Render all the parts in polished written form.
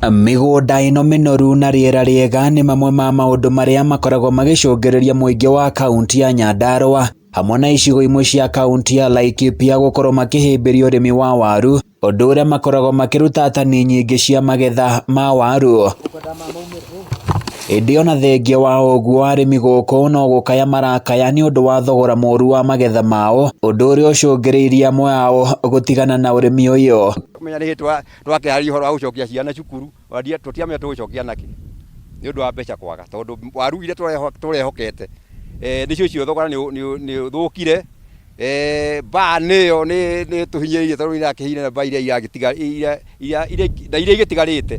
Mĩgũnda ĩno mĩnoru na rĩera rĩega nĩ mamwe ma maũndũ marĩa makoragwo magĩcũngĩrĩria mũingĩ wa kaunti ya Nyandarua hamwe na icigo imwe cia kaunti ya Laikipia gũkorwo makĩhĩmbĩria ũrĩmi wa waru, ũndũ ũrĩa makoragwo makĩruta tani nyingĩ cia magetha ma waru. Ĩndĩ ona thengia wa ũguo arĩmi gũkũ no gũkaya marakaya nĩ ũndũ wa thogora mũru wa magetha mao, ũndũ ũrĩa ũcũngĩrĩirie amwe ao gũtigana na ũrĩmi ũyũ. Menya nĩ hĩndĩ twakĩharĩria ũhoro wa gũcokia ciana cukuru, tũtiamenya tũgũcokia nakĩ nĩ ũndũ wa mbeca kwaga, tondũ waru iria tũrehokete nĩcio icio thogora nĩ ũthũkire. Mbaa nĩyo nĩ ĩtũhinyĩrĩirie tondũ nĩ ĩrakĩhinyĩrĩria mbaa iria iragĩtiga na iria igĩtigarĩte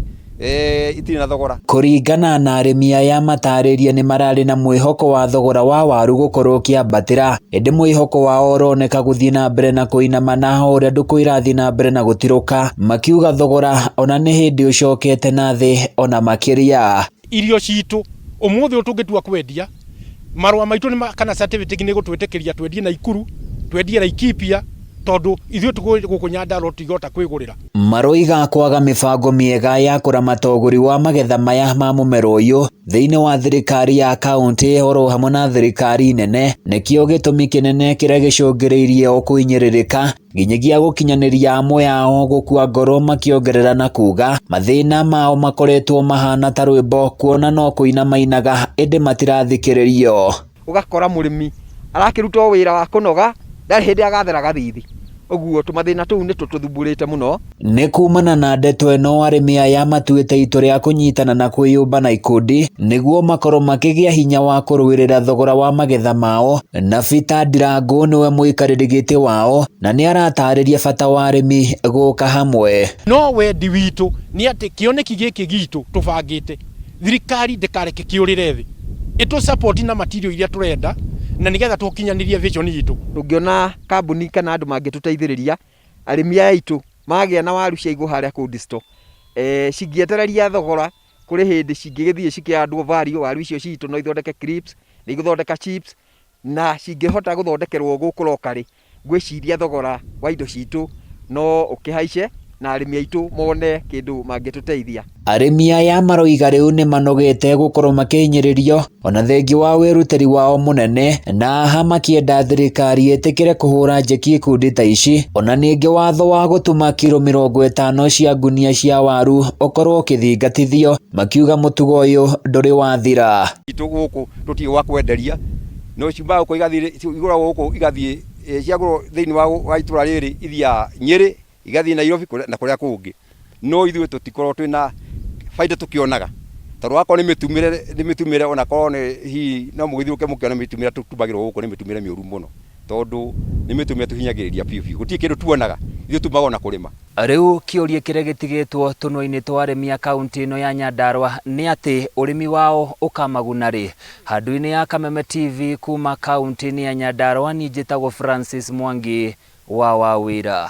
itirĩ na thogora. Kũringana na arĩmi aya matarĩrie nĩ mararĩ na mwĩhoko wa thogora wa waru gũkorwo ũkĩambatĩra, ĩndĩ mwĩhoko wao ũroneka gũthiĩ na mbere na kũinamana o ũrĩa ndũkũ irathiĩ na mbere na gũtirũka, makiuga thogora ona nĩ hĩndĩ ũcokete na thĩ ona makĩria. Irio citũ ũmũthĩ ũyũ tũngĩtua kwendia, marũa maitũ nĩ kana certificate nĩ gũtwĩtĩkĩria twendie Naikuru, twendie Laikipia, tondũ ithuĩ gũkũ Nyandarua tũtingĩhota kwĩgũrĩra. Maroiga kwaga mĩbango mĩega ya kũramata ũgũri wa magetha maya ma mũmera ũyũ thĩinĩ wa thirikari ya kaunti oro hamwe na thirikari nene nĩkĩo gĩtũmi kĩnene kĩrĩa gĩcũngĩrĩirie o kũhinyĩrĩrĩka nginyagia gũkinyanĩria amwe ao gũkua ngoro makĩongerera na kuga mathĩna mao makoretwo mahana ta rwĩmbo kuona no kũina mainaga ĩndĩ matirathikĩrĩrio. Ũgakora mũrĩmi arakĩruta o wĩra wa kũnoga, ndarĩ hĩndĩ agathera gathithi. Ũguo tũmathĩna tũu nĩ tũtũthumbũrĩte mũno. Nĩ kumana na ndeto ĩno arĩmi aya matuĩte itua rĩa kũnyitana na kwĩyũmba na ikundi nĩguo makorwo makĩgĩa hinya wa kũrũĩrĩra thogora wa magetha mao, na Peter Ndirangũ nĩwe mũikarĩri gĩtĩ wao na nĩ aratarĩria bata wa arĩmi gũka hamwe. No wendi witũ nĩ atĩ kĩoneki gĩkĩ gitũ tũbangĩte thirikari ndĩkareke kĩũrĩre thĩ, ĩtũ support na material iria tũrenda na nĩgetha tũkinyanĩrie vision itũ. Tũngĩona kambuni kana andũ mangĩtũteithĩrĩria, arĩmi aya aitũ magĩa na waru ciaigwo harĩa cold store, cingĩetereria thogora kũrĩ hĩndĩ cingĩgĩthiĩ cikĩhandwo value, waru icio citũ no ithondeke crisps, nĩ igũthondeka chips, na cingĩhota gũthondekerwo gũkũ locally, ngwĩciria thogora wa indo citũ no ũkĩhaice na arĩmi aitũ mone kĩndũ mangĩtũteithia. Arĩmi aya maroiga rĩu nĩ manogete gũkorwo makĩhinyĩrĩrio ona thengia wa wĩrutĩri wao mũnene, na aha makĩenda thirikari ĩtĩkĩre kũhũra njeki ikundi ta ici, ona ningĩ watho wa gũtuma kiro 50 cia ngunia cia waru ũkorwo ũkĩthingatithio, makiuga mũtugo ũyũ ndũrĩ wathira. Itũ gũkũ tũtirĩ gwa kwenderia, no ciumaga gũkũ igathiĩ, igũragwo gũkũ igathiĩ, ciagũrwo thĩinĩ wa itũra rĩrĩ ithiaga Nyĩrĩ, igathiĩ Nairobi na kũrĩa kũngĩ. No ithuĩ tũtikoragwo twĩna baida tũkĩonaga, tondũ wakorwo nĩ mĩtumĩre, nĩ mĩtumĩre ona korwo nĩ hihi no mũgĩthiũrũrũke mũkĩone mĩtumĩre tũtumagĩrwo gũkũ nĩ mĩtumĩre mĩũru mũno, tondũ nĩ mĩtumĩre tũhinyagĩrĩria biũ biũ, gũtirĩ kĩndũ tuonaga, ithuĩ tumaga ona kũrĩma. Rĩu kĩũria kĩrĩa gĩtigĩtwo tũnua-inĩ twa arĩmi a kaunti ĩno ya Nyandarua nĩ atĩ ũrĩmi wao ũkamaguna rĩ? Handũ-inĩ ya Kameme TV kuma kaunti-inĩ ya Nyandarua niĩ njĩtagwo Francis Mwangi wa Wawĩra.